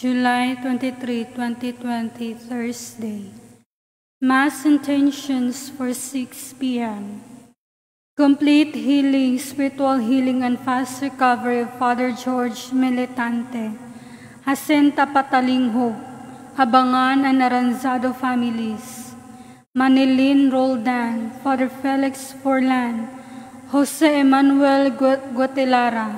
July 23, 2020, Thursday. Mass intentions for 6 p.m. Complete healing, spiritual healing, and fast recovery of Father George Militante, Jacinta Patalinghog, Habangan and Aranzado families, Manilin Roldan, Father Felix Forlan, Jose Emmanuel Guatelara,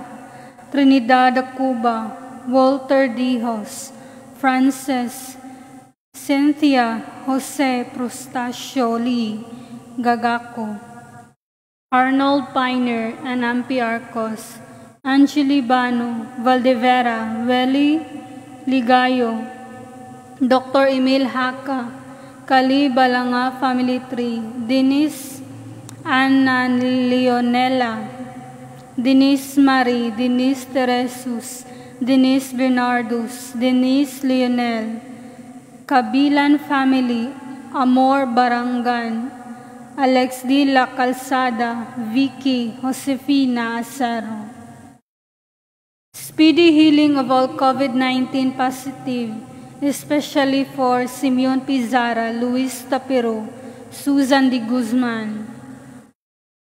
Trinidad Cuba, Walter Dijos, Frances, Cynthia, Jose Prostacio Lee, Gagaco, Arnold Piner and Ampi Arcos, Angeli Bano, Valdevera, Welly Ligayo, Dr. Emil Haka, Kali Balanga Family Tree, Denise Anna Leonela, Denise Marie, Denise Teresus, Denise Bernardus, Denise Lionel, Kabilan Family, Amor Barangan, Alex D. La Calzada, Vicky, Josefina Acero. Speedy healing of all COVID-19 positive, especially for Simeon Pizarra, Luis Tapiro, Susan de Guzman.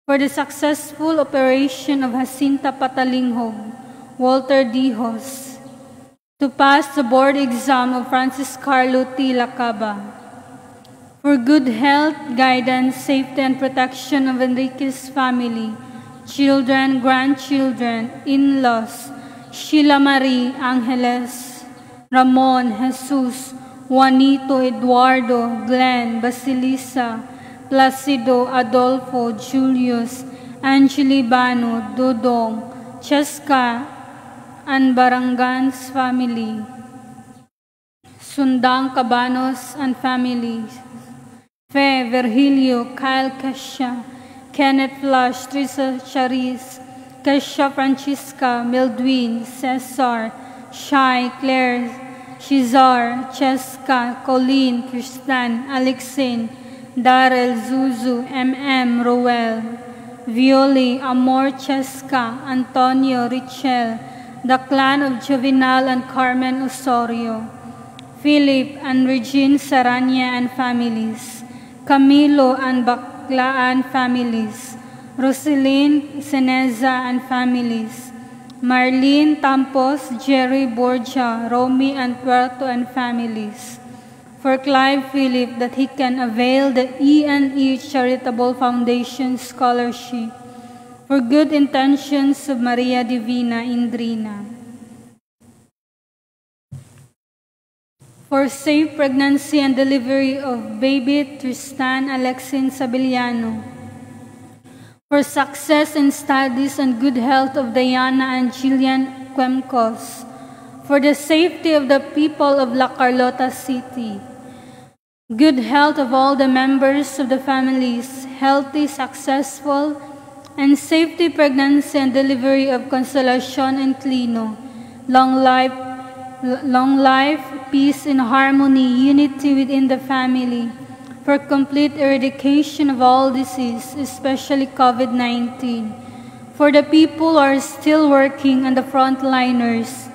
For the successful operation of Jacinta Patalinghog, Walter Dijos, to pass the board exam of Francis Carlo T. Lacaba. For good health, guidance, safety, and protection of Enrique's family, children, grandchildren, in-laws, Sheila Marie Angeles, Ramon, Jesus, Juanito, Eduardo, Glenn, Basilisa, Placido, Adolfo, Julius, Angeli Bano, Dodong, Cheska, and Barangan's family, Sundang Cabanos and families, Fe, Virgilio, Kyle Kesha, Kenneth Flush, Trisa Charis, Kesha Francisca, Mildwin, Cesar, Shai, Claire, Shizar, Cheska, Colleen, Tristan, Alexin, Darrell, Zuzu, MM, Roel, Violi, Amor, Cheska, Antonio, Richel, the clan of Juvenal and Carmen Osorio, Philip and Regine Sarania and families, Camilo and Baclaan families, Roseline Seneza and families, Marlene Tampos, Jerry Borgia, Romy and Puerto and families, for Clive Philip that he can avail the E&E Charitable Foundation Scholarship, for good intentions of Maria Divina Indrina. For safe pregnancy and delivery of baby Tristan Alexin Sabiliano. For success in studies and good health of Diana and Jillian Cuemcos. For the safety of the people of La Carlota City. Good health of all the members of the families, healthy, successful, and safety pregnancy and delivery of Consolacion and Clino, long life, peace and harmony, unity within the family, for complete eradication of all disease, especially COVID-19. For the people who are still working and the frontliners,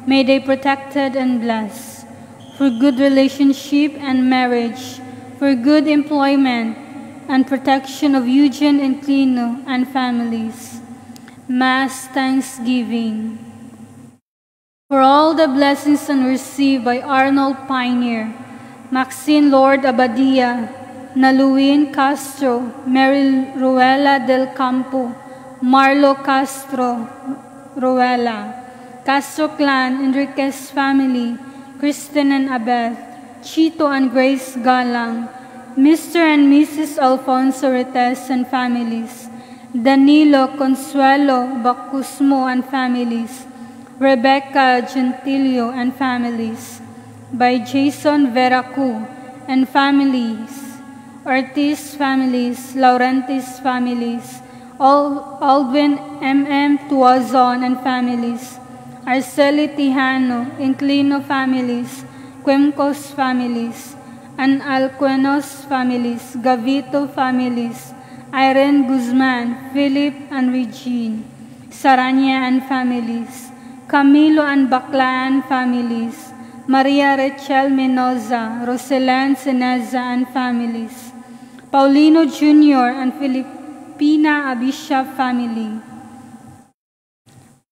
may they protected and blessed. For good relationship and marriage, for good employment and protection of Eugene and Clino and families. Mass Thanksgiving. For all the blessings and received by Arnold Pioneer, Maxine Lord Abadia, Naluin Castro, Mary Ruela del Campo, Marlo Castro Ruela, Castro Clan, Enriquez family, Kristen and Abeth, Chito and Grace Galang, Mr. and Mrs. Alfonso Retes and families, Danilo Consuelo Bacusmo and families, Rebecca Gentilio and families, by Jason Veracu and families, Ortiz families, Laurentis families, Aldwin M.M. Tuazon and families, Arceli Tijano, Inclino families, Cuemcos families, and Alcuenos families, Gavito families, Irene Guzman, Philip and Regine, Sarania and families, Camilo and Baclaan families, Maria Rachel Menoza, Roselan Seneza and families, Paulino Jr. and Filipina Abisha family.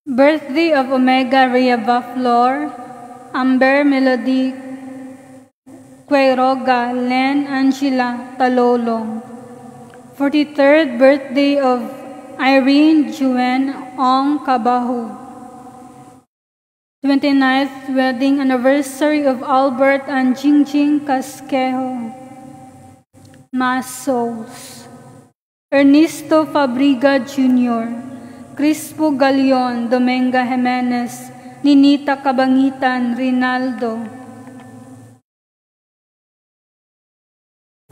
Birthday of Omega Rhea Baflor, Amber Melody Queiroga, Len Angela Talolong. 43rd birthday of Irene Juen Ong Cabahug. 29th wedding anniversary of Albert and Jingjing Casquejo. Mass Souls: Ernesto Fabriga Jr., Crispo Galion, Dominga Jimenez, Ninita Cabangitan, Rinaldo,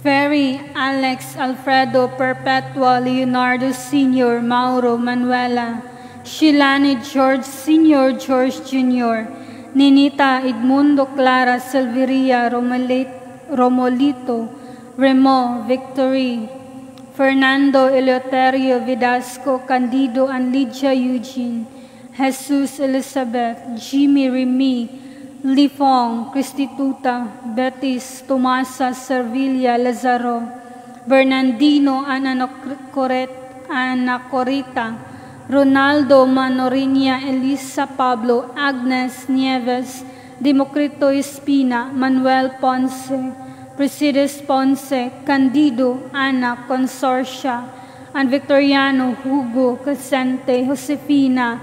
Ferry, Alex, Alfredo, Perpetua, Leonardo Sr., Mauro, Manuela, Shilani, George Sr., George Jr., Ninita, Edmundo, Clara, Silveria, Romolito, Remo, Victory, Fernando, Eleuterio, Vidasco, Candido, and Lydia Eugene, Jesus, Elizabeth, Jimmy, Remy, Lifong, Cristituta, Betis, Tomasa, Servilia, Lazaro, Bernardino, Anacorita, Ronaldo, Manorinia, Elisa, Pablo, Agnes, Nieves, Democrito Espina, Manuel Ponce, Presides Ponce, Candido, Ana, Consorcia, and Victoriano, Hugo, Crescente, Josefina,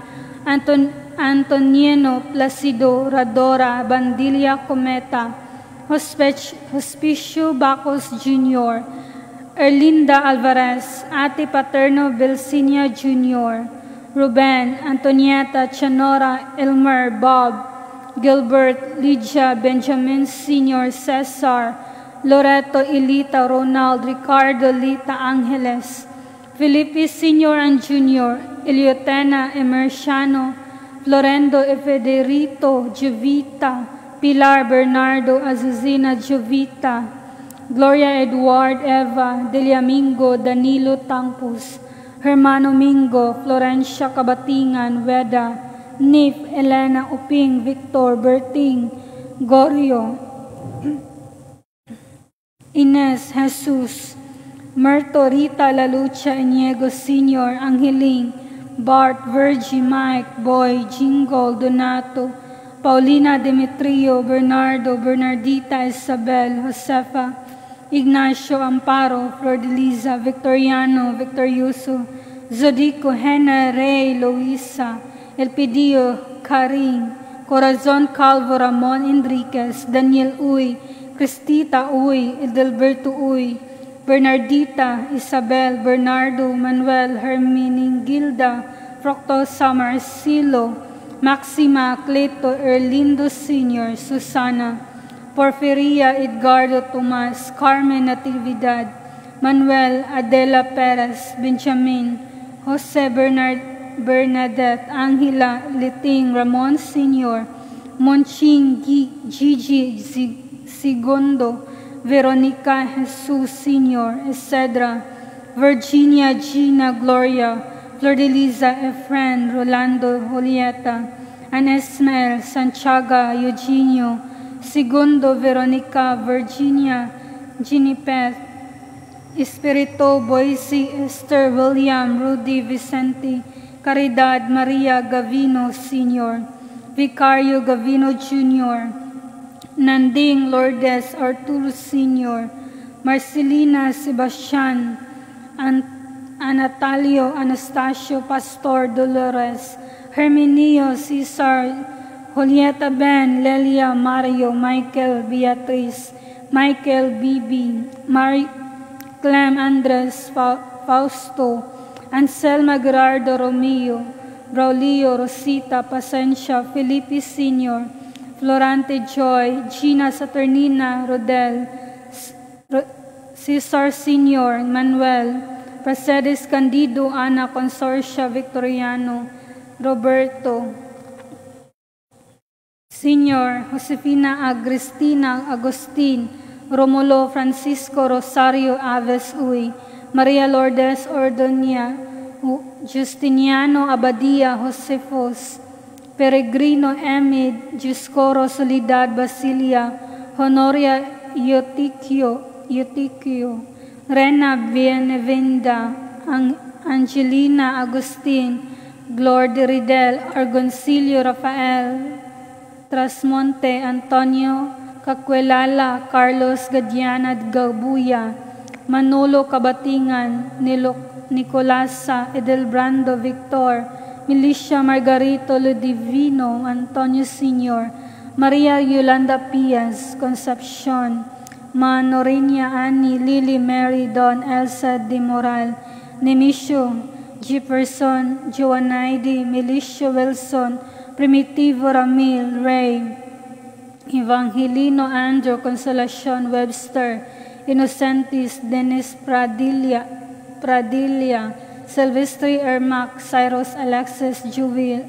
Antoniano, Placido, Radora, Bandilia, Cometa, Hospicio Bacos Jr., Erlinda Alvarez, Ate Paterno Belsinia Jr., Ruben, Antonieta, Chanora, Elmer, Bob, Gilbert, Lydia, Benjamin Sr., Cesar, Loreto, Elita, Ronald, Ricardo, Lita, Angeles, Felipe Sr. and Jr., Eliotena, Emerciano, Florendo, Federico, Jovita, Pilar, Bernardo, Azuzina, Jovita, Gloria, Edward, Eva, Deliamingo, Danilo, Tangpus, Hermano Mingo, Florencia, Cabatingan, Weda, Nif, Elena, Uping, Victor, Berting, Gorio, Ines, Jesus, Merto, Rita, Lalucha, Inigo Sr., Angeling, Bart, Virgie, Mike, Boy, Jingle, Donato, Paulina, Demetrio, Bernardo, Bernardita, Isabel, Josefa, Ignacio, Amparo, Flordeliza, Victoriano, Victorioso, Zodico, Hena, Rey, Luisa, Elpidio, Karin, Corazon Calvo, Ramon Enriquez, Daniel Uy, Cristita Uy, Edelberto Uy, Bernardita, Isabel, Bernardo, Manuel, Herminingilda, Fructosa, Marcelo, Maxima, Cleto, Erlindo Sr., Susana, Porfiria, Edgardo, Tomas, Carmen, Natividad, Manuel, Adela Perez, Benjamin, Jose Bernard, Bernadette, Angela, Liting, Ramon Sr., Monching, Gigi, Segundo, Veronica, Jesus Sr., Isedra, Virginia, Gina, Gloria, Flordeliza, Efren, Rolando, Julieta, and Esmer, Santiago, Eugenio, Segundo, Veronica, Virginia, Ginipeth, Espirito, Boise, Esther, William, Rudy, Vicente, Caridad, Maria, Gavino, Sr., Vicario, Gavino, Jr., Nanding, Lourdes, Arturo, Sr., Marcelina, Sebastian, Anatalio, Anastasio, Pastor, Dolores, Herminio, Cesar, Julieta, Ben, Lelia, Mario, Michael, Beatriz, Michael, Bibi, Mari, Clem, Andres, Fausto, Anselma, Gerardo, Romeo, Braulio, Rosita, Pasencia, Felipe Sr., Florante, Joy, Gina, Saturnina, Rodel, Cesar Sr., Manuel, Pracedes, Candido, Ana, Consorcia, Victoriano, Roberto, Sr., Josefina, Agristina, Agustin, Romulo, Francisco, Rosario, Aves, Uy, Maria Lourdes, Ordonia, Justiniano, Abadia, Josefos, Peregrino Emid, Dioscoro Soledad Basilia, Honoria Eutiquio, Eutiquio, Rena Bienvenda, Angelina Agustin, Glor de Ridel, Argoncillo Rafael, Trasmonte, Antonio Cacuelala, Carlos Gadiana Gabuya, Manolo Kabatingan, Nilo, Nicolasa Edelbrando Victor, Milicia Margarito Ludivino, Antonio Sr., Maria Yolanda Piaz, Concepcion, Manorinia Annie, Lily Mary Don Elsa de Moral, Nemesio Jefferson, Joanaide, Milicia Wilson, Primitivo Ramil, Ray, Evangelino Andrew, Consolacion Webster, Innocentis, Dennis Pradilla, Pradilla, Silvestre Ermac, Cyrus Alexis Joel,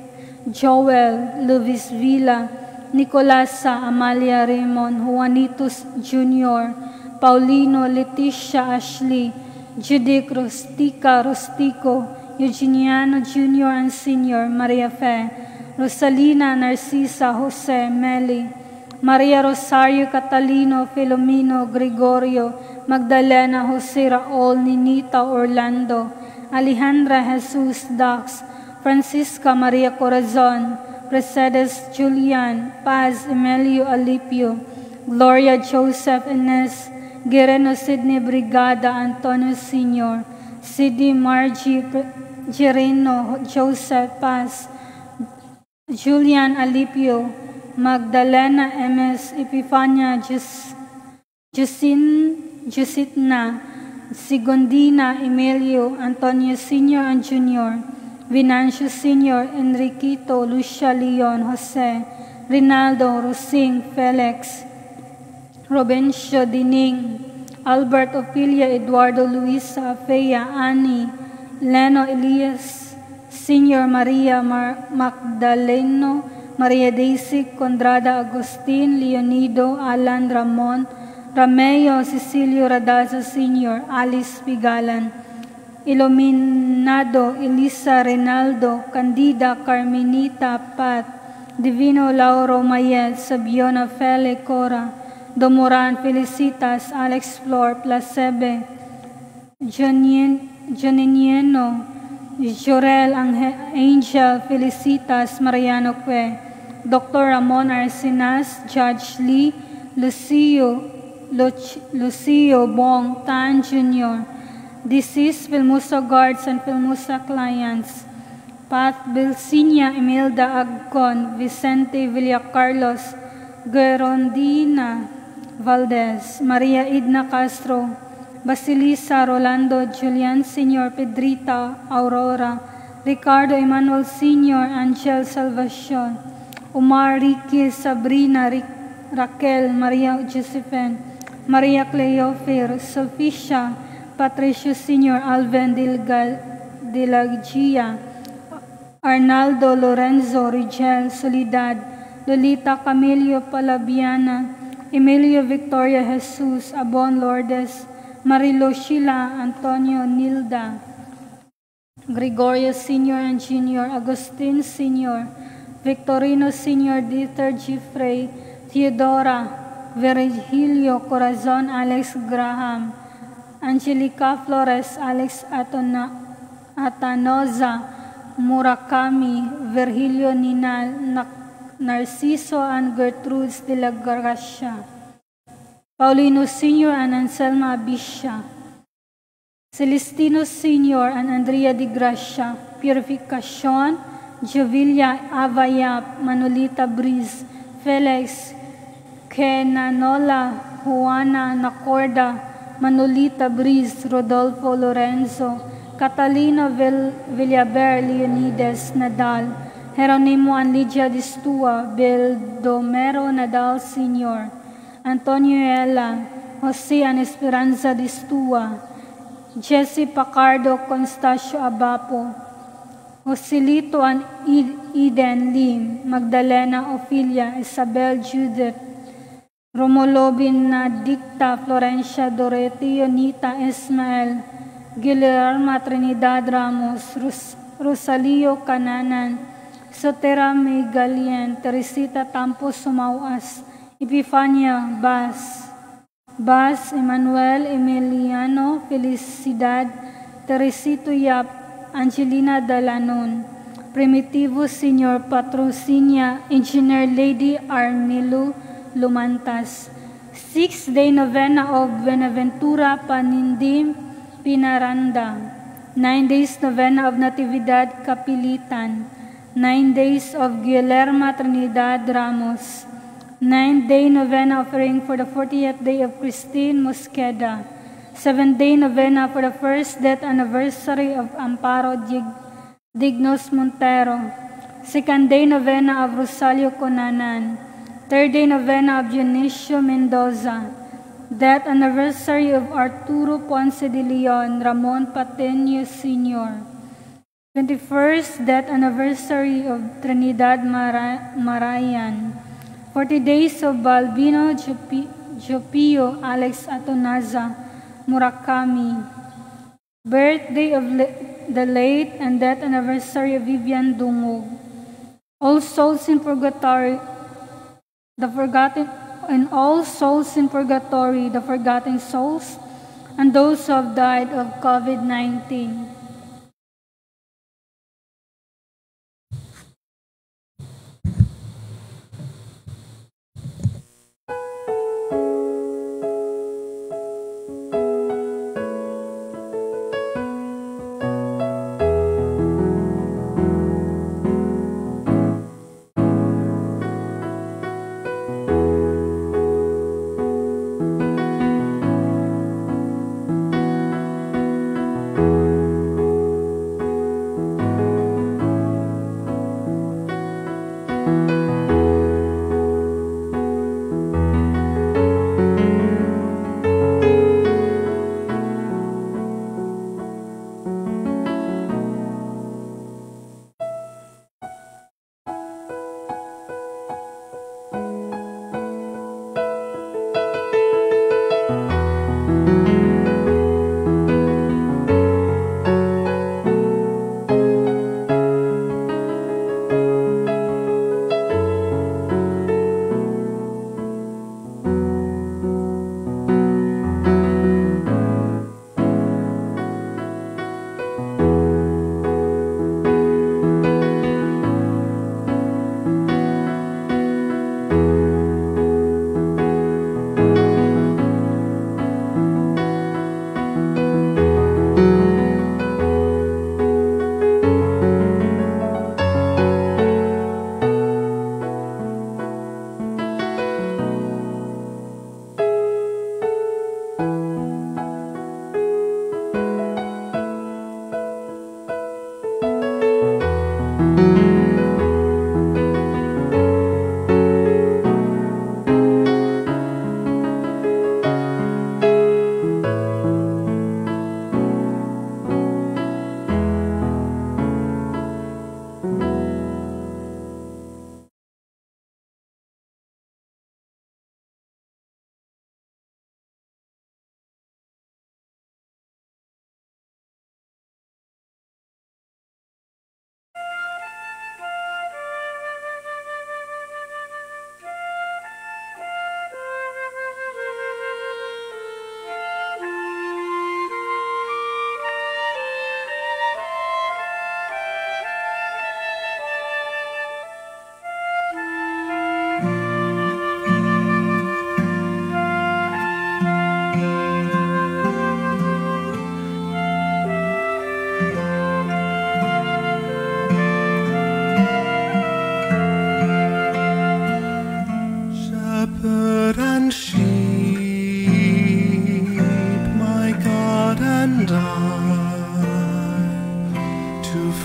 Joel Luis Villa, Nicolasa Amalia Raymond, Juanitos Jr., Paulino Leticia Ashley, Judith Rostica Rostico, Eugeniano Jr. and Sr., Maria Fe, Rosalina Narcisa Jose Meli, Maria Rosario Catalino Filomeno Gregorio, Magdalena Jose Raul Ninita Orlando, Alejandra Jesus Dax, Francisca Maria Corazon, Mercedes Julian, Paz Emilio Alipio, Gloria Joseph Ines, Guerrero Sidney Brigada Antonio Sr., Sidney Margie Gereno Joseph Paz, Julian Alipio, Magdalena MS Epifania Jusin Jusitna, Segundina Emilio, Antonio Sr. and Jr., Venancio Sr., Enriquito, Lucia Leon, Jose, Rinaldo, Rosing, Felix, Robencio Dining, Albert Ophelia, Eduardo Luisa, Fea, Annie, Leno Elias, Sr. Maria Magdaleno, Maria Daisy, Condrada Agustin, Leonido, Alan Ramon, Romeo, Cecilio Radaza Sr., Alice Pigalan, Iluminado, Elisa Renaldo, Candida Carmenita Pat, Divino Lauro Mayet, Sabiona Fele Cora, Domoran Felicitas, Alex Flor, Placebe, Joninieno, Jorel Angel Felicitas, Mariano Que, Dr. Ramon Arcinas, Judge Lee, Lucio, Lucio Bong Tan Jr., deceased Filmusa guards and Filmusa clients, Pat Bilsinia Imelda Agcon, Vicente Villacarlos, Gerondina Valdez, Maria Idna Castro, Basilisa Rolando, Julian Sr., Pedrita Aurora, Ricardo Emmanuel Sr., Angel Salvacion, Omar Ricky, Sabrina Raquel, Maria Josephine, Maria Cleofer, Sofia, Patricio Sr., Alvin Dilagia, Arnaldo Lorenzo, Rigel Solidad, Lolita Camillo Palabiana, Emilio Victoria Jesus, Abon Lourdes, Marilo Sheila, Antonio Nilda, Gregorio Sr. and Jr., Agustin Sr., Victorino Sr., Dieter Jeffrey, Theodora, Virgilio Corazon, Alex Graham, Angelica Flores, Alex Atanoza, Murakami, Virgilio Ninal, Narciso and Gertrudes de la Gracia, Paulino Sr. and Anselma Abisha, Celestino Sr. and Andrea de Gracia, Purificacion, Jovilla Avayap, Manolita Briz, Felix, Kenanola, Juana Nacorda, Manolita Briz, Rodolfo Lorenzo, Catalina Villaber, Leonidas Nadal, Geronimo and Lydia Distua, Beldomero Nadal Sr., Antonio Ella, Jose and Esperanza Distua, Jesse Pacardo, Constacio Abapo, Joselito and Eden Lim, Magdalena Ophelia, Isabel Judith, Romulo Benedicta, Florencia Doroteo, Nita Ismael, Guillerma Trinidad Ramos, Rosalio Cananan, Sotera Megalien, Teresita Tampos Sumawas, Epifania Bas, Bas, Emmanuel Emiliano, Felicidad, Teresito Yap, Angelina Dalanon, Primitivo Senior Patrocinia, Engineer Lady Armilo Lumantas. 6-day novena of Buenaventura Panindim Pinaranda. 9 days novena of Natividad Kapilitan. 9 days of Guillerma Trinidad Ramos. 9-day novena offering for the 40th day of Christine Mosqueda. 7-day novena for the first death anniversary of Amparo Dignos Montero. 2nd day novena of Rosalio Conanan. 3rd day novena of Dionisio Mendoza. Death anniversary of Arturo Ponce de Leon, Ramon Pateño Sr. 21st death anniversary of Trinidad Marayan. 40 days of Balbino Jopio Alex Atonaza Murakami. Birthday of the late and death anniversary of Vivian Dungog. All souls in purgatory, the forgotten, and all souls in purgatory, the forgotten souls, and those who have died of COVID-19.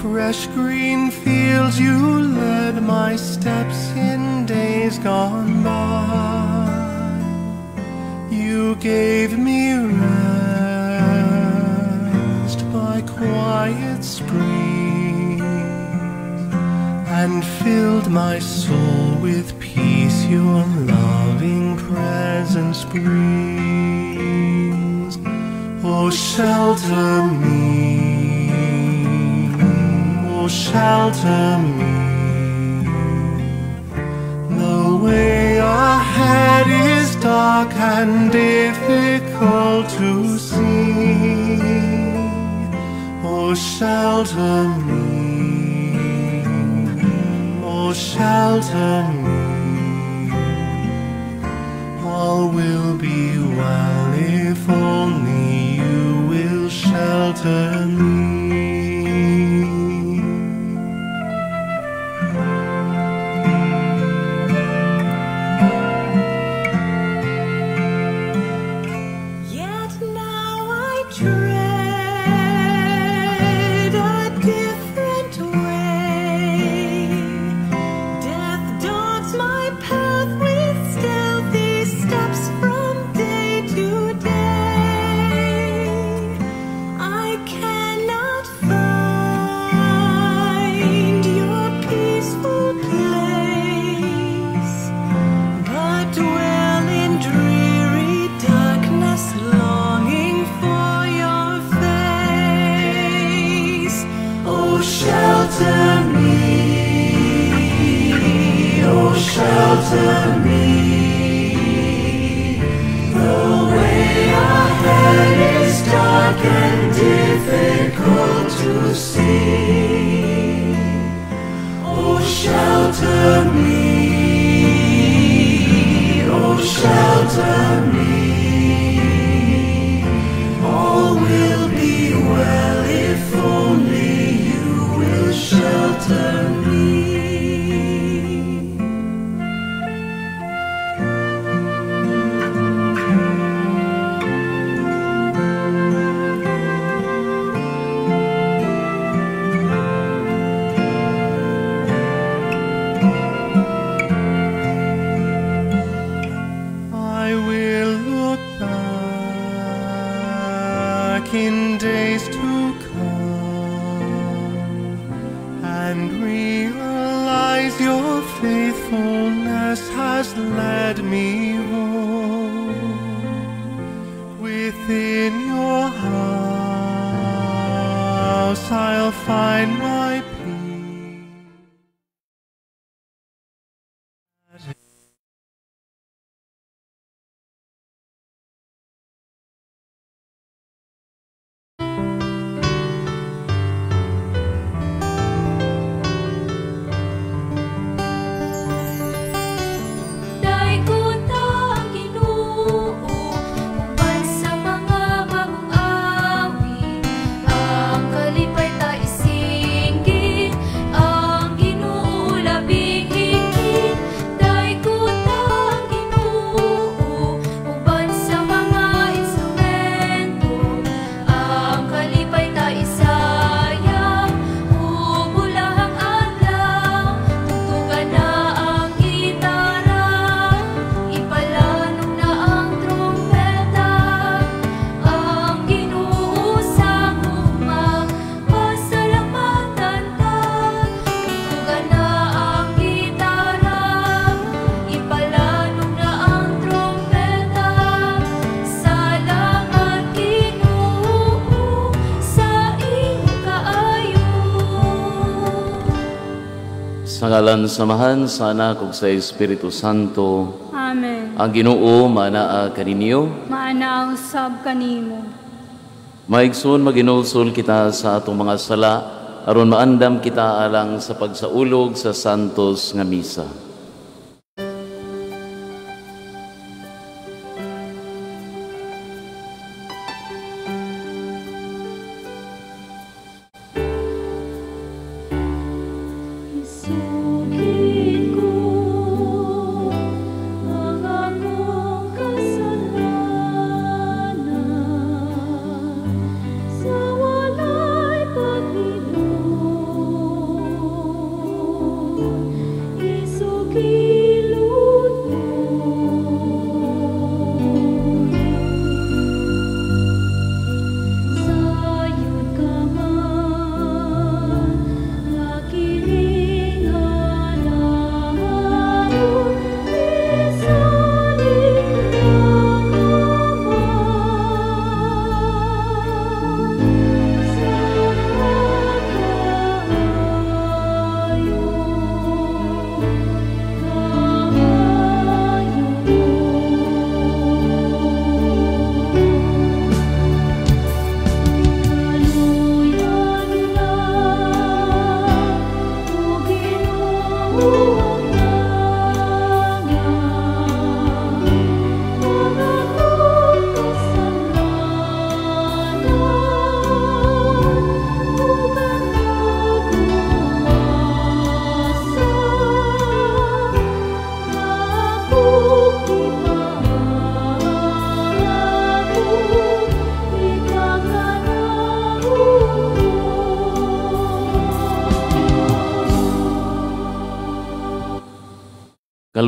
Fresh green fields you led my steps in days gone by. You gave me rest by quiet streams and filled my soul with peace your loving presence brings. Oh, shelter me, oh, shelter me way ahead is dark and difficult to see, oh, shelter me, oh, shelter me. All will be well if only you will shelter me. Yet now I tread a different way. Death dogs my path with stealthy steps from day to day. I cannot find your peaceful place, but dwell in dreary darkness, longing for your face. Oh, shelter me, oh, shelter me. The way ahead is dark and difficult to see. Oh, shelter me, oh, shelter me. All will be well if only you will shelter me. I will look back in days to come and realize your faithfulness has led me home. Within your house I'll find my peace. Daygon ta ang Ginoo uban sa mga bagong awit, ang kalipay ta isinggit, ang Ginoo labing higit. Daygon ta ang Ginoo uban sa mga instrumento, ang kalipay ta isayaw ug bulahang adlaw. Tugtugan na ang gitara, ipalanog na ang trumpeta, ang Ginoo sa gugma, pasalamatan ta. Tugtugan na ang gitara, ipalanog na ang trumpeta. Salamat Ginoo sa imong kaayo. Sa ngalan sa Amahan, sa Anak ug sa Espiritu Santo. Amen. Ang Ginoo manaa kaninyo. Maanaa usab kanimo. Maigsoon, maginulsol kita sa atong mga sala aron maandam kita alang sa pagsaulog sa santos nga misa. Isugid ko ang akong kasalanan sa walay paglibot. Isugid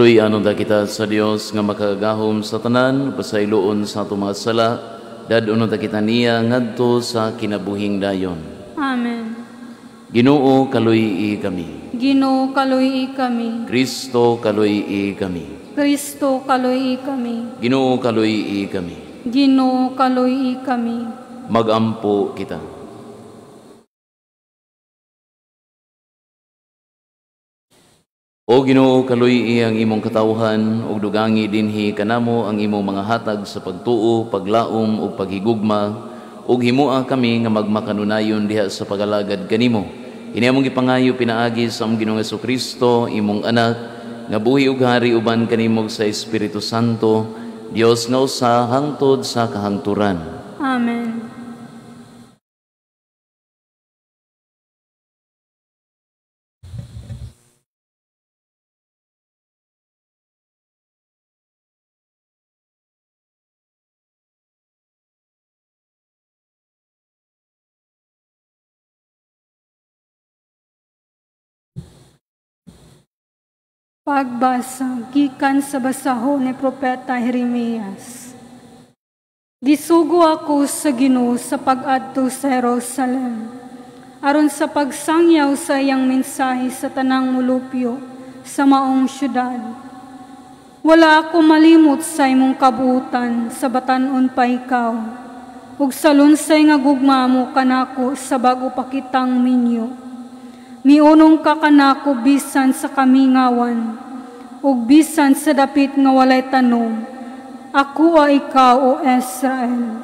Kaluy-anon ta kita sa Dios nga makagagahom sa tanan, pasayloon sa atong mga sala, dad-unon ta kita niya ngadto sa kinabuhing dayon. Amen. Ginoo, kaluy-i kami. Ginoo, kaluy-i kami. Kristo, kaluy-i kami. Kristo, kaluy-i kami. Ginoo, kaluy-i kami. Ginoo, kaluy-i kami. Magampo kita. O Ginoo, kaluy-i ang imong katawhan ug dugangi dinhi kanamo ang imong mga hatag sa pagtuo, paglaom ug paghigugma, ug himoa kami nga magmakanunayon diha sa pagalagad kanimo. Ini among gipangayo pinaagi sa among Ginoong Hesukristo, imong anak, nga buhi ug hari uban kanimo sa Espiritu Santo, Dios nga usa hangtod sa kahangturan. Amen. Pagbasa gikan sa basahon ni Propeta Jeremias. Gisugo ako sa Ginoo sa pag-adto sa Jerusalem, aron sa pagsangyaw sa iyang mensahe sa tanang mulupyo sa maong syudad. Wala ako malimot sa imong kabuutan sa batan-on pa ikaw, ug sa lunsay nga gugma mo kanako sa bago pa kitang minyo. Miunong ka kanako bisan sa kamingawan, ug bisan sa dapit nga walay tanom. Ako a ikaw, o Israel.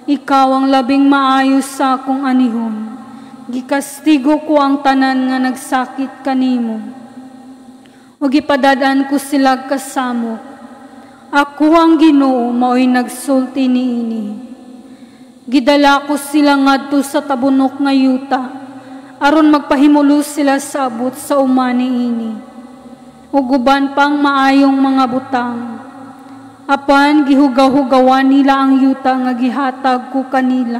Ikaw ang labing maayo sa akong anihon. Gikastigo ko ang tanan nga nagsakit kanimo, ug gipadad-an ko sila kasamok. Ako ang Ginoo, maoy nagsulti niini. Gidala ko sila ngadto sa tabunok nga yuta, aron magpahimulos sila sa abot sa umani ini, ug uban pang maayong mga butang. Apan gihugaw-hugawan nila ang yuta nga gihatag ko kanila.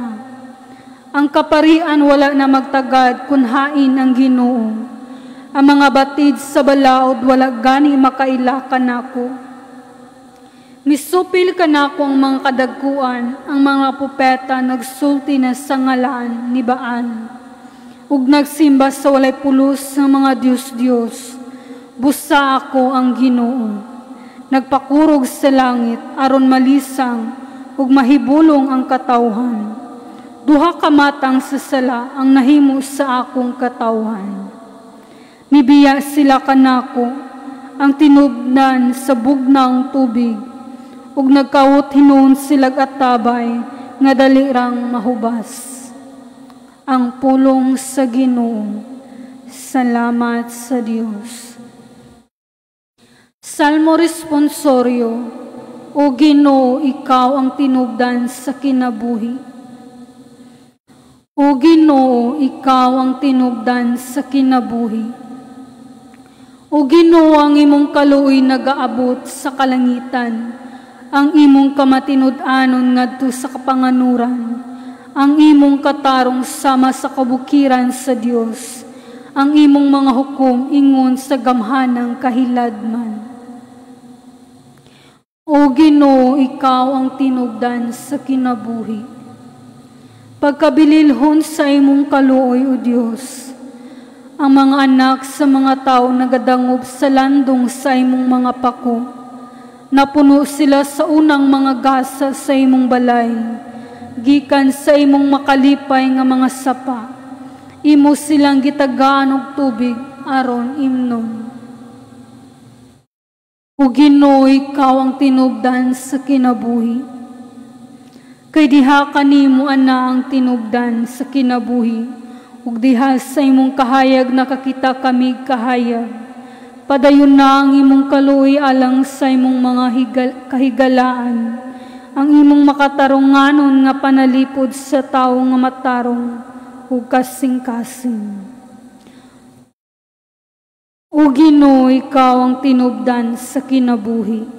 Ang kaparian wala na magtagad kun hain ang Ginoo. Ang mga batid sa balaod wala gani makaila kanako. Misupil kanako ang mga kadagkuan, ang mga propeta nagsulti na sa ngalan ni Baal, ug nagsimba sa walay pulos ng mga Diyos-Diyos. Busa ako ang Ginoo. Nagpakurog sa langit aron malisang ug mahibulong ang katawhan. Duha ka matang sa sala ang nahimo sa akong katawhan. Mibiya sila kanako ang tinubdan sa bugnang tubig, ug nagkawot hinuon silag atabay nga dali rang mahubas. Ang pulong sa Ginoo. Salamat sa Dios. Salmo Responsorio. O Ginoo, ikaw ang tinubdan sa kinabuhi. O Ginoo, ikaw ang tinubdan sa kinabuhi. O Ginoo, ang imong kaluoy nagaabot sa kalangitan, ang imong kamatinud-anon ngadto sa kapanganuran, ang imong katarong sama sa kabukiran sa Dios, ang imong mga hukom ingon sa gamhanang kahiladman. O Ginoo, ikaw ang tinubdan sa kinabuhi. Pagkabililhon sa imong kaluoy, O Dios, ang mga anak sa mga tao nagadangop sa landong sa imong mga pako. Napuno sila sa unang mga gasa sa imong balay, gikan sa imong makalipay nga mga sapa. Imo silang gitagaan og tubig aron imnon. O Ginoo, ikaw ang tinubdan sa kinabuhi. Kay diha kanimo ana ang tinubdan sa kinabuhi, ug diha sa imong kahayag nakakita kami kahayag. Padayon na ang imong kaluoy alang sa imong mga kahigalaan, ang imong makatarunganon nga panalipod sa tawo nga matarong ug kasing-kasing. O Ginoo, ikaw ang tinubdan sa kinabuhi.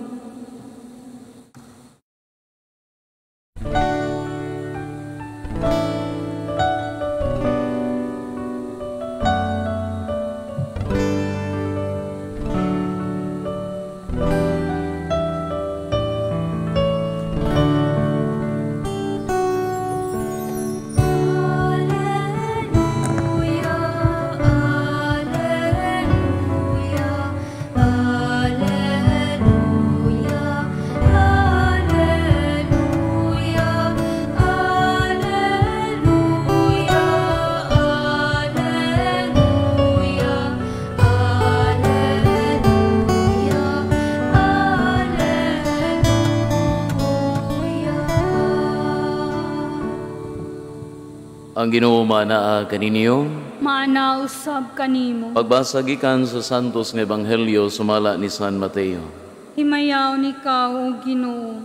Ang Ginoo manaa kaninyo. Maana usab kanimo. Pagbasa gikan sa Santos nga Ebanghelyo sumala ni San Mateo. Himayaon ikaw, O Ginoo.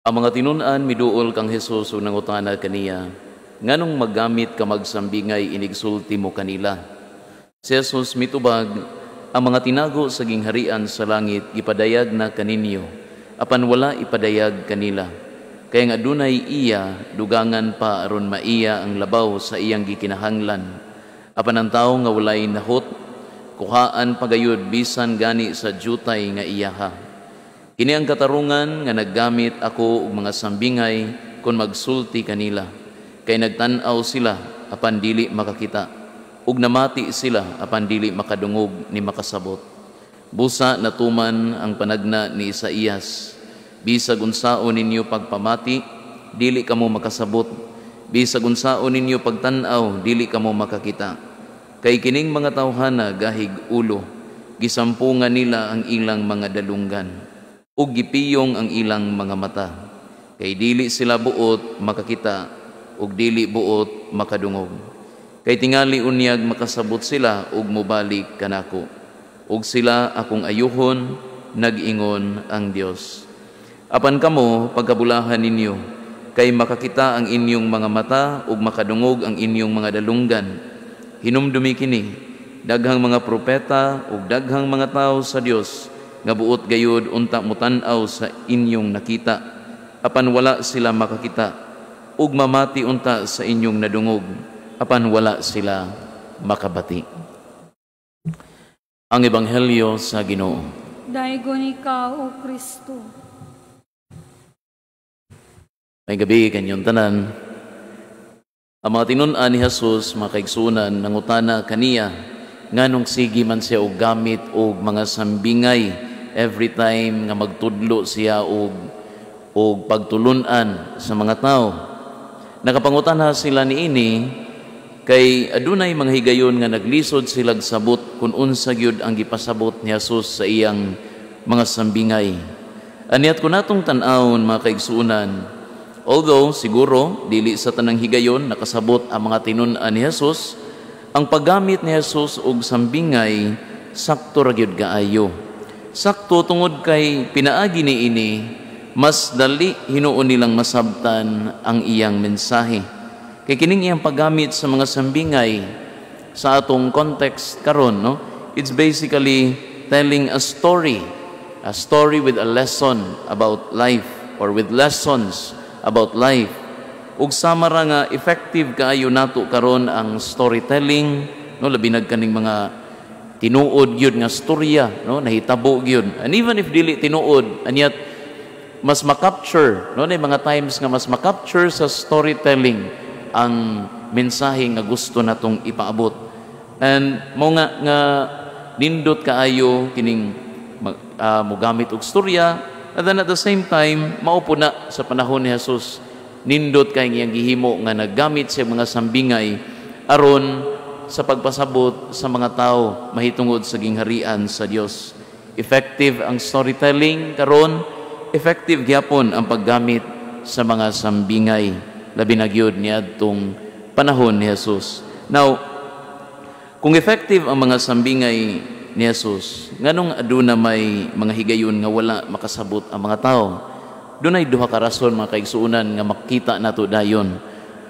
Ang mga tinun-an miduol kang Hesus ug nangutana kaniya, nganong maggamit ka magsambingay inigsulti mo kanila? Si Jesus mitubag, ang mga tinago sa gingharian sa langit ipadayag na kaninyo, apan wala ipadayag kanila. Kaya nga dunay iya, dugangan pa aron maiya ang labaw sa iyang gikinahanglan. Apan ang tawo nga walay nahot, kuhaan pagayod bisan gani sa jutay nga iyaha. Kini ang katarungan nga naggamit ako og mga sambingay kon magsulti kanila. Kay nagtan-aw sila apan dili makakita, ug namati sila apan dili makadungog ni makasabot. Busa natuman ang panagna ni Isaías. Bisag unsaon ninyo pagpamati, dili kamo makasabot. Bisag unsaon ninyo pagtan-aw, dili kamo makakita. Kay kining mga tawhana gahig ulo, gisampungan nila ang ilang mga dalunggan, ug gipiyong ang ilang mga mata. Kay dili sila buot makakita, ug dili buot makadungog. Kay tingali unyag makasabot sila ug mobalik kanako. Ug sila akong ayuhon, nag-ingon ang Dios. Apan kamo, pagkabulahan ninyo, kay makakita ang inyong mga mata ug makadungog ang inyong mga dalunggan. Hinumdumi kini, daghang mga propeta ug daghang mga tawo sa Dios nga buot gayud unta motan-aw sa inyong nakita, apan wala sila makakita, ug mamati unta sa inyong nadungog, apan wala sila makabati. Ang Ebanghelyo sa Ginoo. Daygon ikaw, O Kristo. May gabi kanyong tanan. Ang mga tinun-an ni Jesus, mga kaigsunan, nangutana kaniya, nganong sige man siya og gamit og mga sambingay every time nga magtudlo siya og pagtulun-an sa mga tao. Nakapangutana sila niini kay adunay mga higayon nga naglisod silag sabot kung unsa gyud ang gipasabot ni Jesus sa iyang mga sambingay. Aniat ko natong tan-awon, mga kaigsunan, although siguro dili sa tanang higayon nakasabot ang mga tinun-an ni Jesus, ang paggamit ni Jesus og sambingay sakto ra gyud kaayo. Sakto tungod kay pinaagi niini mas dali hinuon nilang masabtan ang iyang mensahe. Kay kining iyang paggamit sa mga sambingay sa atong context karon, no? It's basically telling a story with a lesson about life or with lessons about life. Ug sama ra nga effective kaayo nato karon ang storytelling, no, labi nag kaning mga tinuod gyud nga storya, no, nahitabo gyud. And even if dili tinuod, and yet mas makapture, no, na mga times nga mas makapture sa storytelling ang mensahe nga gusto natong ipaabot. And mo nga nindot kaayo kining mogamit og storya. And then at the same time, mao po na sa panahon ni Jesus, nindot kay iyang gihimo nga naggamit siya mga sambingay aron sa pagpasabot sa mga tao mahitungod sa gingharian sa Dios. Effective ang storytelling karon, effective gyapon ang paggamit sa mga sambingay, labi na gyud niadtong panahon ni Jesus. Now, kung effective ang mga sambingay ni Jesus, nganong aduna may mga higayon nga wala makasabot ang mga tao? Dunay duha ka rason, mga kaigsuonan, nga makita nato dayon.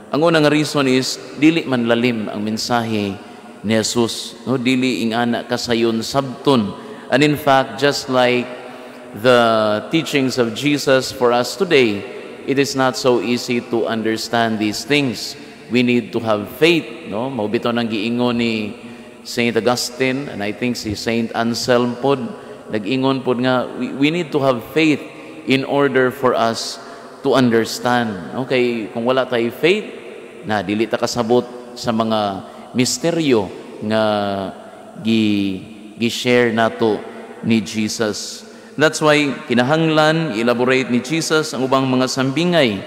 Ang unang reason is dili man lalim ang mensahe ni Jesus, no, dili ingana kasayon sabton. And in fact, just like the teachings of Jesus for us today, it is not so easy to understand these things. We need to have faith, no? Mao bitaw nang giingon ni Saint Augustine, and I think si Saint Anselm pod, nag-ingon pod nga we need to have faith in order for us to understand. Okay, kung wala tayo faith, na dili ta kasabot sa mga misteryo nga gi-share nato ni Jesus. That's why kinahanglan elaborate ni Jesus ang ubang mga sambingay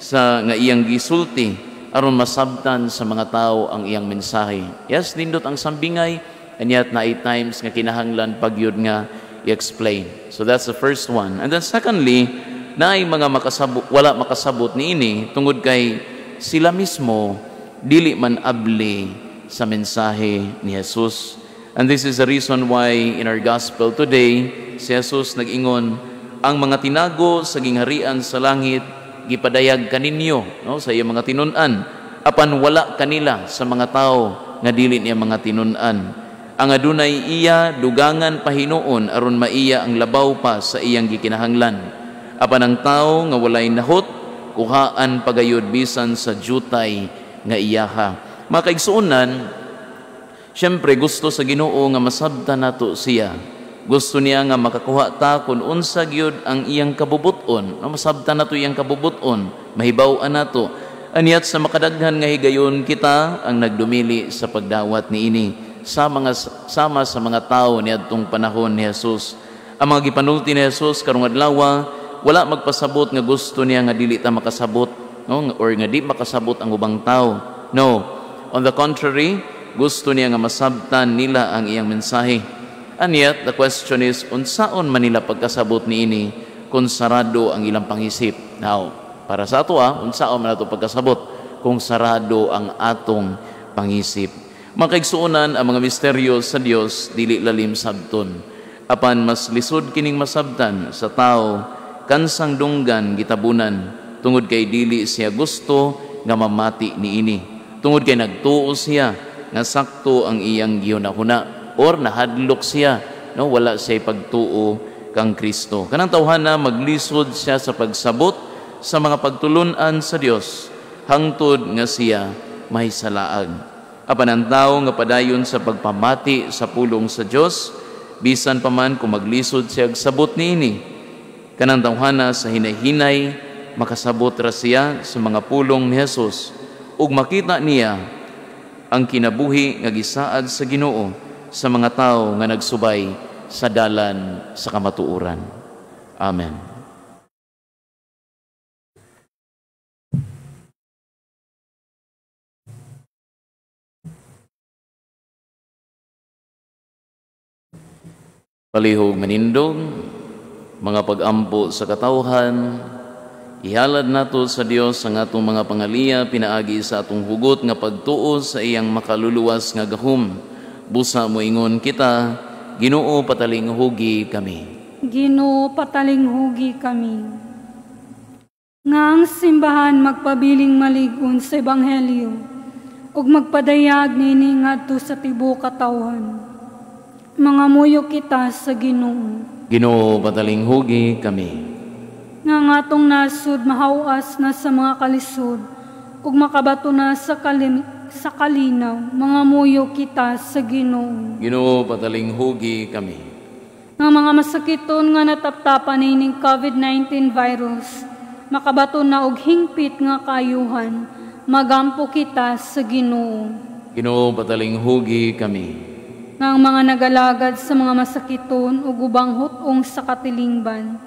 sa nga iyang gisulti aron masabtan sa mga tao ang iyang mensahe. Yes, nindot ang sambingay, and yet naay times nga kinahanglan pagyud nga i-explain. So that's the first one. And then secondly, Naay mga makasabot, wala makasabot niini tungod kay sila mismo dili man abli sa mensahe ni Jesus. And this is the reason why in our gospel today, si Jesus nag-ingon, ang mga tinago sa gingharian sa langit gipadayag kaninyo, no, sa iyang mga tinun-an, apan wala kanila sa mga tao nga dili niya mga tinun-an. Ang adunay iya dugangan pahinuon aron maiya ang labaw pa sa iyang gikinahanglan. Apan ang tao nga walay nahot kuhaan pagayod bisan sa jutay nga iyaha. Mga kaigsuonan, siyempre gusto sa Ginoo nga masabtan nato siya. Gusto niya nga makakuha ta kung unsa gyud ang iyang kabubuton. No, masabtan nato iyang kabubuton, mahibaw-an nato. Aniat sa makadaghan nga higayon kita ang nagdumili sa pagdawat niini sa mga sama sa mga tawo niadtong panahon ni Jesus. Ang mga gipanulti ni Jesus karong adlaw wala magpasabot nga gusto niya nga dili ta makasabot, no, or nga di makasabot ang ubang tawo. No, on the contrary, gusto niya nga masabtan nila ang iyang mensahe. And yet, the question is, unsaon man nila pagkasabot niini kung sarado ang ilang pangisip? Now, para sa ato, unsaon man ato pagkasabot kung sarado ang atong pangisip? Mga kaigsuonan, ang mga misteryo sa Dios dili lalim sabton. Apan mas lisod kining masabtan sa tao kansang dunggan gitabunan tungod kay dili siya gusto nga mamati niini. Tungod kay nagtuo siya nga sakto ang iyang gihunahuna or nahadlok siya, no, wala siya pagtuo kang Kristo. Kanang tawhana maglisod siya sa pagsabot sa mga pagtulun-an sa Dios hangtod nga siya mahisalaag. Apan ang tao nga padayon sa pagpamati sa pulong sa Dios, bisan pa man kung maglisod siya og sabot niini, kanang tawhana sa hinay-hinay makasabot ra siya sa mga pulong ni Jesus ug makita niya ang kinabuhi nga gisaad sa Ginoo sa mga tao nga nagsubay sa dalan sa kamatuoran. Amen. Palihog manindog, mga pag-ampo sa katawhan, ihalad nato sa Dios ang atong mga pangaliya pinaagi sa atong hugot nga pagtuo sa iyang makaluluwas nga gahom. Busa moingon kita, Ginoo patalinghugi kami. Ginoo patalinghugi kami. Nga ang simbahan magpabiling maligon sa ebanghelyo ug magpadayag niini ngadto sa tibuok katawhan. Mangamuyo kita sa Ginoo. Ginoo patalinghugi kami. Nga ang atong nasud mahawas na sa mga kalisod ug makabato na sa kalinaw, mangamuyo kita sa Ginoo. Ginoo patalinghugi kami. Nga mga masakiton nga nataptapan niining COVID-19 virus, makabato na og hingpit nga kaayuhan, magampo kita sa Ginoo. Ginoo patalinghugi kami. Nga ang mga nagalagad sa mga masakiton ug ubang hut-ong sa katilingban,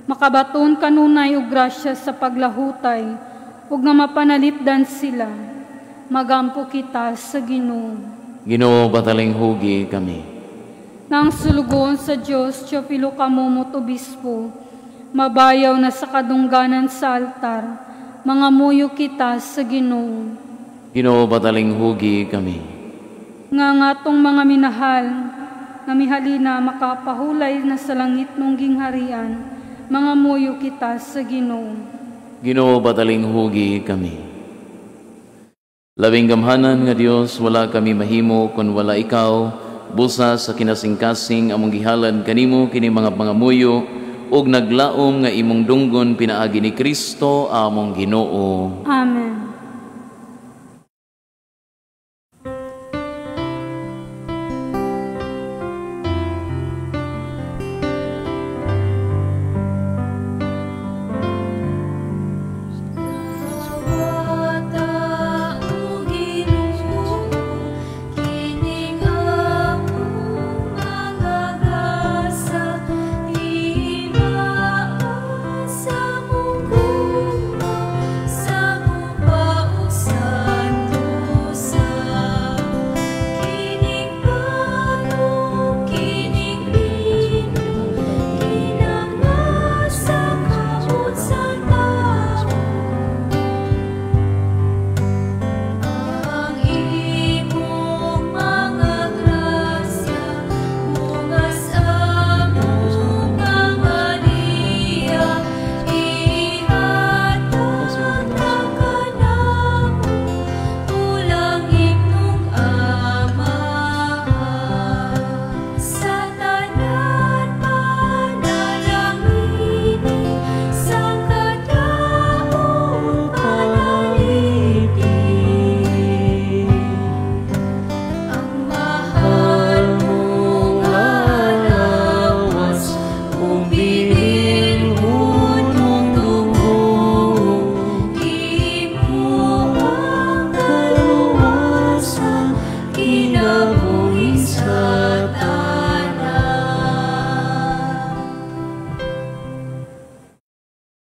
makabaton kanunay og grasya sa paglahutay ug nga mapanalipdan sila, magampo kita sa Ginoo. Ginoo patalinghugi kami. Nang sulugoon sa Dios, Teofilo Camomot Obispo, mabayaw na sa kadungganan sa altar, mangamuyo kita sa Ginoo. Ginoo patalinghugi kami. Nga ang atong mga minahal, nga mihalina makapahulay na sa langit nung gingharian, mangamuyo kita sa Ginoo. Ginoo patalinghugi kami. Labing gamhanan nga Dios, wala kami mahimo kun wala ikaw, busa sa kinasingkasing among gihalad kanimo kini mga pangamuyo ug naglaom nga imong dunggon pinaagi ni Kristo among Ginoo. Amen. Sa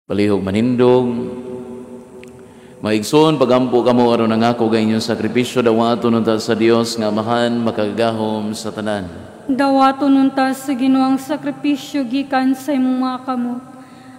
Palihog manindog. Maigsoon, pagampo kamo aron nangako ga inyong sakripisyo, dawaton unta sa Dios nga Amahan makagagahom sa tanan. Dawaton unta sa Ginoo ang sakripisyo gikan sa imong mga kamot,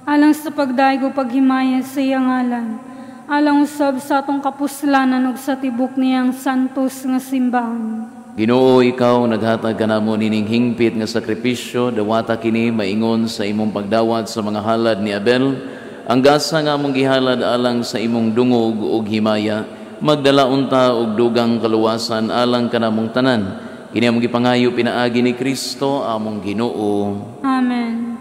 alang sa pagdayeg ug paghimaya sa iyang ngalan, alang usab sa atong kapuslanan ug sa tibok niyang santos nga simbahan. Ginoo, ikaw naghatag kanamo nining hingpit nga sakripisyo, dawata kini maingon sa imong pagdawat sa mga halad ni Abel, ang gasa nga among gihalad alang sa imong dungog ug himaya, magdala unta og dugang kaluwasan alang kanamong tanan. Kini among gipangayo pinaagi ni Kristo among Ginoo. Amen.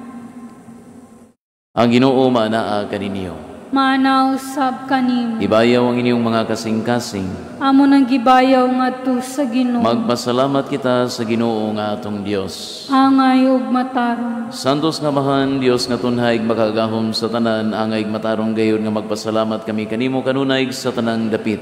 Ang Ginoo maanaa kaninyo. Maanaw sab kanimo. Ibayaw ang inyong mga kasing-kasing. Amo nang gibayaw ngadto sa Ginoo. Magpasalamat kita sa Ginoo nga atong Dios. Angay ug matarong. Santos nga Amahan, Dios nga tunhay makagahom sa tanan, angay matarong gayud nga magpasalamat kami kanimo kanunay sa tanang dapit.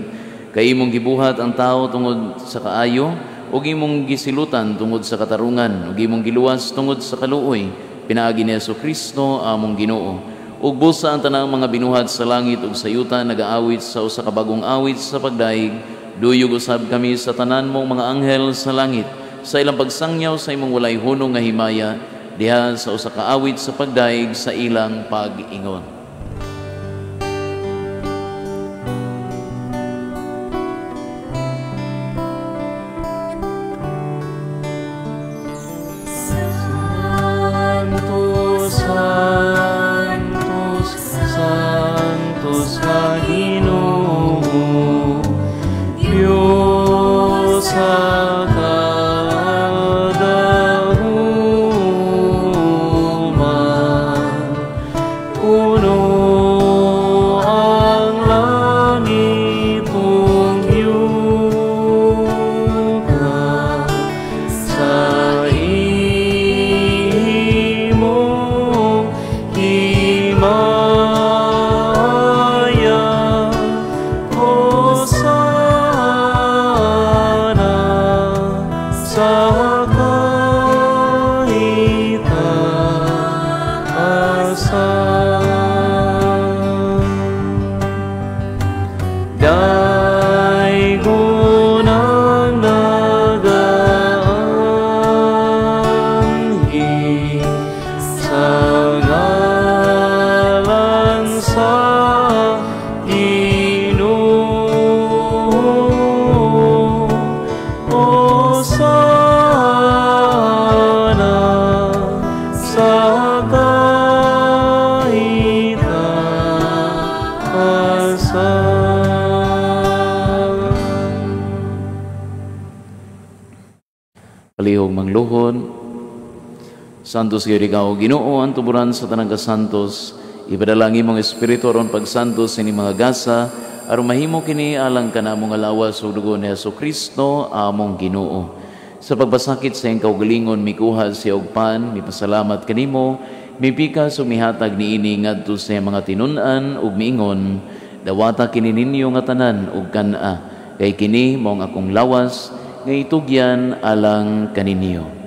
Kay imong gibuhat ang tao tungod sa kaayo, ug imong gisilutan tungod sa katarungan, ug imong giluwas tungod sa kaluoy, pinaagi ni Hesukristo among Ginoo. Ug busa ang tanang mga binuhat sa langit ug sa yuta nagaawit sa usa ka bagong awit sa pagdayeg, duyog usab kami sa tanan mong mga anghel sa langit sa ilang pagsangyaw sa imong walay hunong nga himaya diha sa usa ka awit sa pagdayeg sa ilang pag-ingon. Santos gyud ikaw, Ginoo, ang tuburan sa tanang kasantos. Ipadala ang imong espiritu aron pagsantos ini mga gasa, aron mahimo kini alang kanamo nga lawas ug dugo ni Hesukristo among Ginoo. Sa pagpasakit sa iyang kaugalingon, mikuha siya og pan, mipasalamat kanimo, mipikas ug mihatag niini ngadto sa iyang mga tinun-an ug miingon, dawata kini ninyo nga tanan ug kan-a, kay kini mao ang akong lawas nga itugyan alang kaninyo.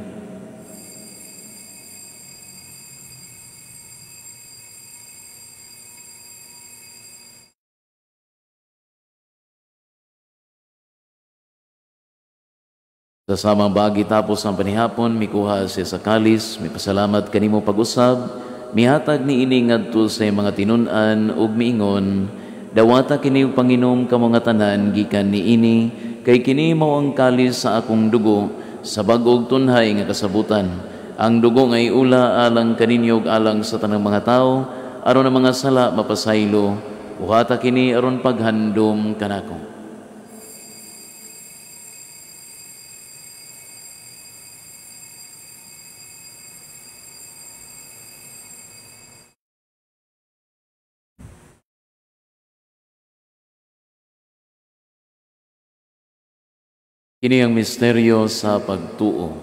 Sa samang bagi tapos ang panihapon, mikuha siya sa kalis, mipasalamat kanimo pag-usab, mihatag niini ngadto sa mga tinun-an ug miingon, dawata kini og panginom kamo nga tanan gikan niini, kay kini mao ang kalis sa akong dugo sa bag-ong tunhay nga kasabutan. Ang dugo nga iula alang kaninyo ug alang sa tanang mga tawo, aron ang mga sala mapasaylo. Buhata kini aron paghandom kanako. Kini ang misteryo sa pagtuo.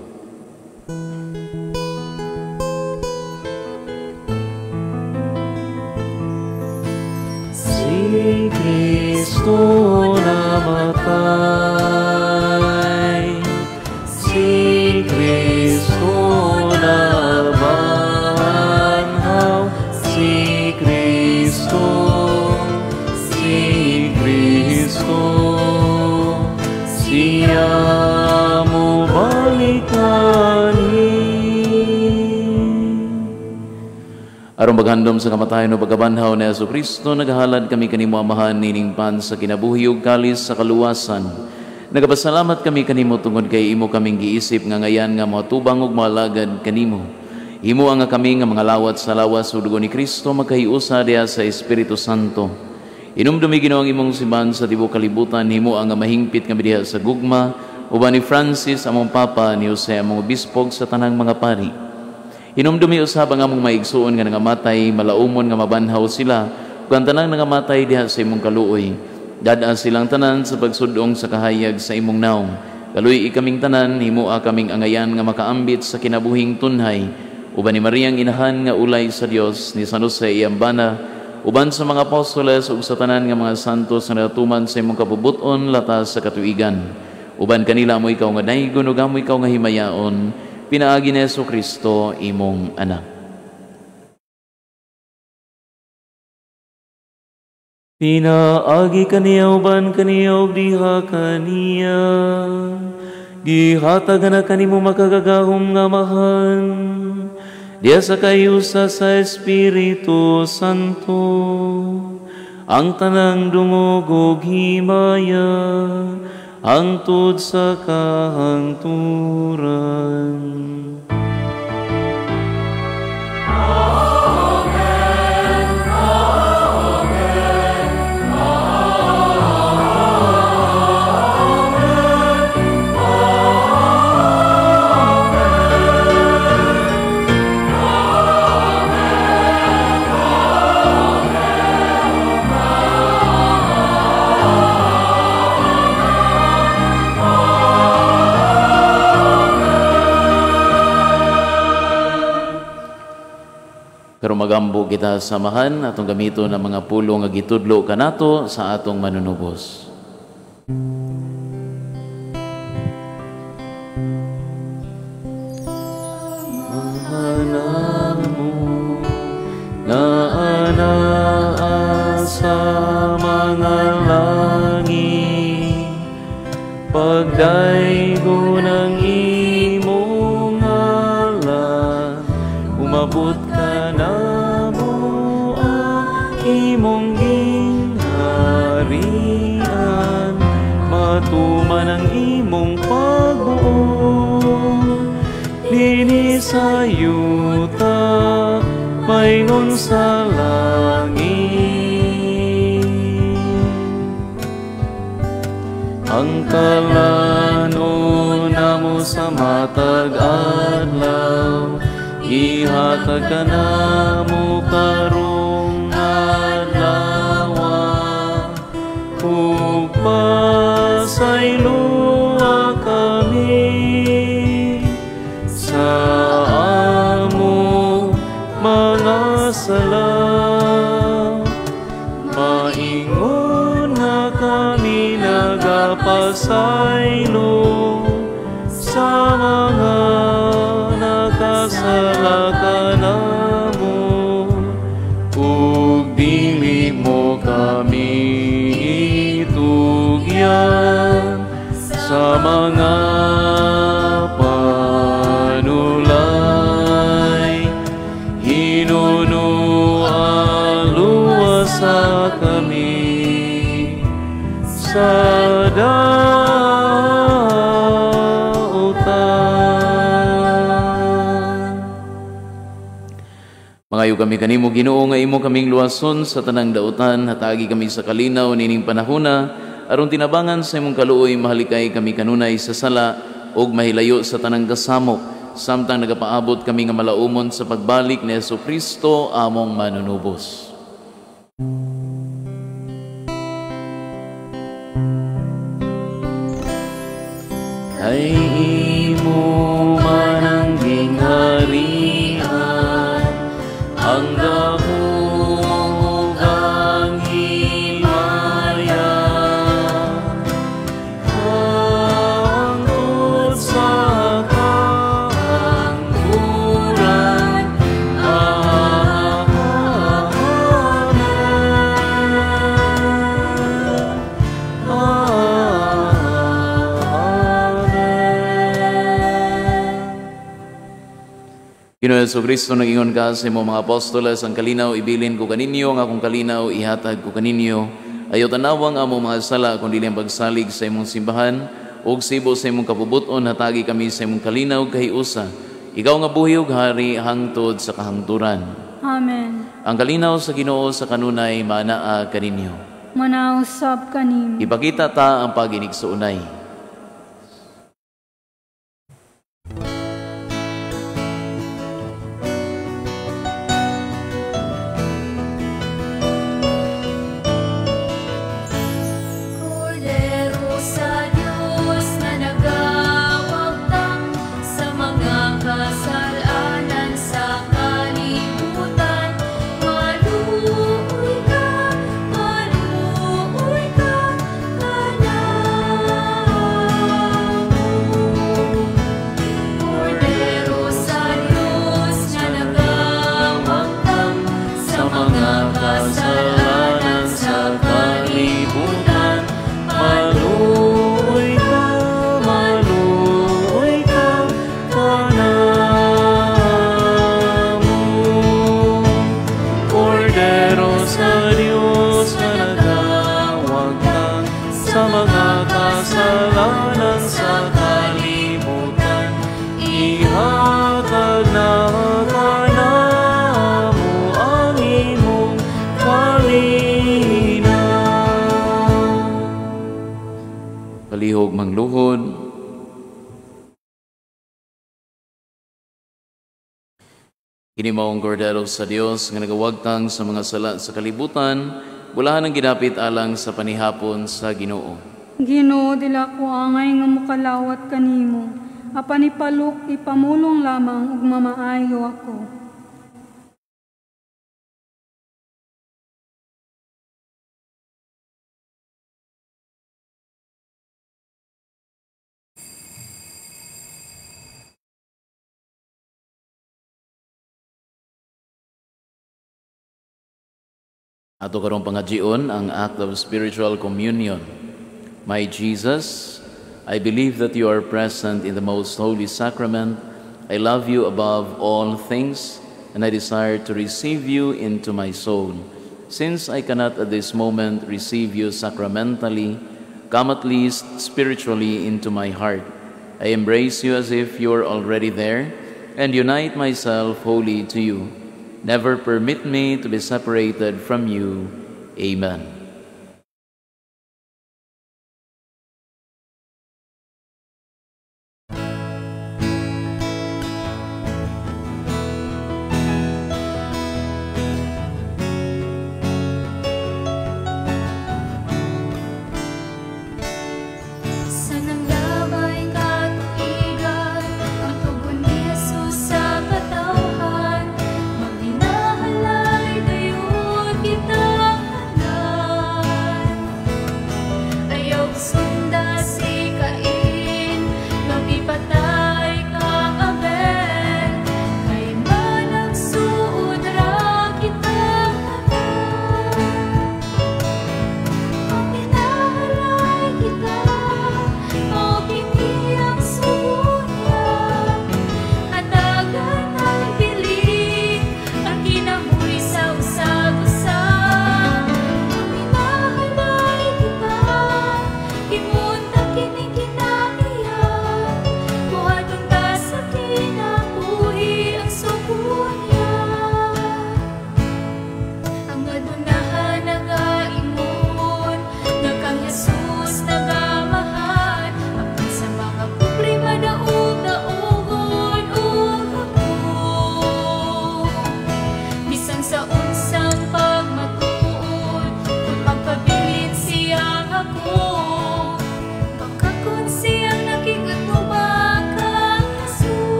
Si Kristo namatay, si Kristo nabanhaw, si Kristo Aron maghandom sa kamatayon o pagkabanhaw ni Hesus Kristo, naghalad kami kanimo Amahan nining pan sa kinabuhi ug kalis sa kaluwasan. Nagapasalamat kami kanimo tungod kay imo kaming giisip nga ngayan nga moatubang ug moalagad kanimo. Himo nga kami nga mga lawat sa lawas ug dugo ni Kristo makahiusa diha sa Espiritu Santo. Inumdumi Ginoo ang imong simbahan sa tibuok kalibutan, himo nga mahingpit kami diha sa gugma uban ni Francis among Papa, ni Jose among obispog sa tanang mga pari. Hinumdumi usab ang among maigsuon nga nangamatay, malaumon nga mabanhaw sila, ug ang tanang nangamatay diha sa imong kaluoy. Dad-a silang tanan sa pagsudong sa kahayag sa imong naong. Kaluy-i kaming tanan, himoa kaming angayan nga makaambit sa kinabuhing tunhay. Uban ni Mariang inahan nga ulay sa Dios, ni San Jose iyang bana, uban sa mga apostoles ug sa tanan nga mga santos nga natuman sa imong kabubut-on latas sa katuigan. Uban kanila amo ikaw nga daygon ug amo ikaw nga himayaon, pinaagi ni Hesus Kristo imong anak. Pinaagi kaniya uban kaniya ug diha kaniya, gihatag na kanimo makagagahom nga Amahan, diha sa kayusa sa Espiritu Santo, ang tanang dungog ug himaya, hangtod sa kahangturan. Amen. Amen. Amen. Pero magambo kita samahan atong gamiton ang mga pulong nga gitudlo kanato sa atong manunubos. Amahan mo nga anaa sa mga langit, pagdaygo ng imong ngalan, umabot ka namo ang imong gingharian, matuman ang imong pagbuot dinhi sa yuta maingon sa langit. Ang kalanon namo sa matag adlaw, ihatag ka namo karong adlaw, ug pasayloa kami sa among mga sala, maingon na kami nagapasaylo sa mga nakasala kanamo, ug dili mo kami itugyan sa mga panulay. Hinunuan luwasa kami sa dautan. Mangayo kami kanimo Ginoo nga imo kaming luwason sa tanang dautan, hatagi kami sa kalinaw nining panahona, aron tinabangan sa imong kaluoy mahalikay kami kanunay sa sala ug mahilayo sa tanang kasamok, samtang nagapaabot kami nga malaumon sa pagbalik ni Hesus Kristo among manunubos. Kay imo man ang gingharian, ang dahom ug ang himaya, hangtod sa kahangturan. Amen. Ginoo Hesukristo, nag-ingon ka sa imong mga apostoles, "Ang kalinaw ibilin ko kaninyo, ang akong kalinaw ihatag ko kaninyo. Ayaw tanawang among mga sala, kundi ang pagsalig sa imong simbahan, ug sibo sa imong kapubuton, hatagi kami sa imong kalinaw kahiusa. Ikaw nga buhi ug hari hangtod sa kahangturan." Amen. Ang kalinaw sa Ginoo sa kanunay manaa kaninyo. Manausab kanimo. Ipakita ta ang paginigsuonay. Kordero sa Diyos na nagawagtang sa mga kasalanan sa kalibutan, maluoy ka kanamo. Kordero sa Diyos na nagawagtang sa mga kasalanan sa kalibutan, maluoy ka kanamo. Kordero sa Diyos na nagawagtang sa mga kasalanan sa kalibutan, ihatag na kanamo ang imong kalinaw. Palihog mangluhod. Kini mao ang Kordero sa Dios nga nagawagtang sa mga sala sa kalibutan, bulahan ang gidapit alang sa panihapon sa Ginoo. Ginoo, dila ko angay nga mokalawat kanimo. Apan ipaluk ipamulong lamang ug mamaayo ako. Ato karong pangajion ang act of spiritual communion. My Jesus, I believe that you are present in the most holy sacrament. I love you above all things, and I desire to receive you into my soul. Since I cannot at this moment receive you sacramentally, come at least spiritually into my heart. I embrace you as if you are already there, and unite myself wholly to you. Never permit me to be separated from you. Amen. Sa nanglabay katuigan, ang tugon ni Jesus sa katawhan, maghinahalay dayon kita tanan.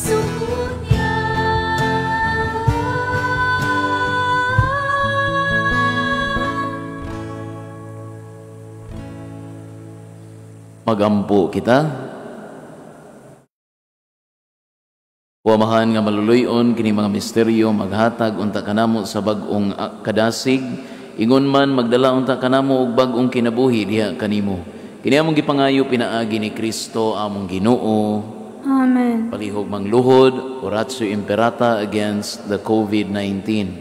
Suko niya. Magampo kita. Uwamahan nga maluluyon kini mga misteryo maghatag unta kanamo sa bag-ong kadasig, ingon man magdala unta kanamo og bag-ong kinabuhi diha kanimo. Kini among gipangayo pinaagi ni Kristo among Ginoo. Amen. Palihog mangluhod, oratio imperata against the COVID-19.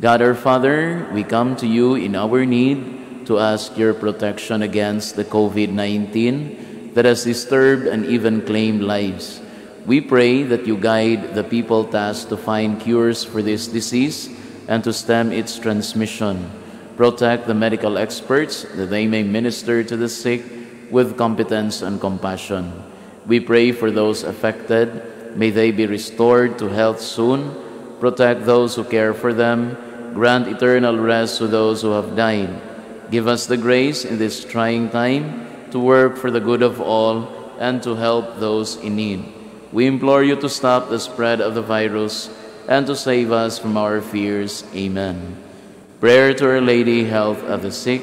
God our Father, we come to you in our need to ask your protection against the COVID-19 that has disturbed and even claimed lives. We pray that you guide the people tasked to find cures for this disease and to stem its transmission. Protect the medical experts that they may minister to the sick with competence and compassion. We pray for those affected. May they be restored to health soon. Protect those who care for them. Grant eternal rest to those who have died. Give us the grace in this trying time to work for the good of all and to help those in need. We implore you to stop the spread of the virus and to save us from our fears. Amen. Prayer to Our Lady, Health of the Sick.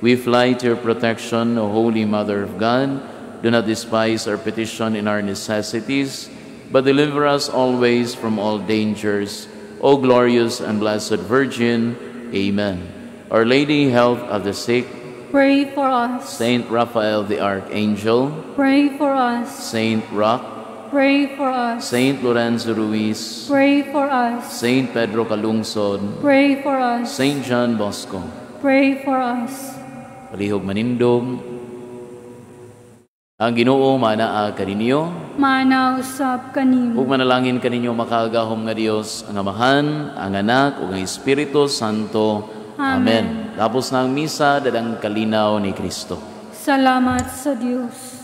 We fly to your protection, O Holy Mother of God. Do not despise our petition in our necessities, but deliver us always from all dangers. O glorious and blessed Virgin. Amen. Our Lady, Health of the Sick, pray for us. Saint Raphael the Archangel, pray for us. Saint Roch, pray for us. Saint Lorenzo Ruiz, pray for us. Saint Pedro Calungsod, pray for us. Saint John Bosco, pray for us. Palihog manindog. Ang Ginoo manaa kaninyo, mana usab kanimo. Ug manalangin kaninyo makagagahom nga Dios, ang Amahan, ang Anak ug ang Espiritu Santo. Amen. Amen. Tapos na ang misa, dadang kalinaw ni Kristo. Salamat sa Dios.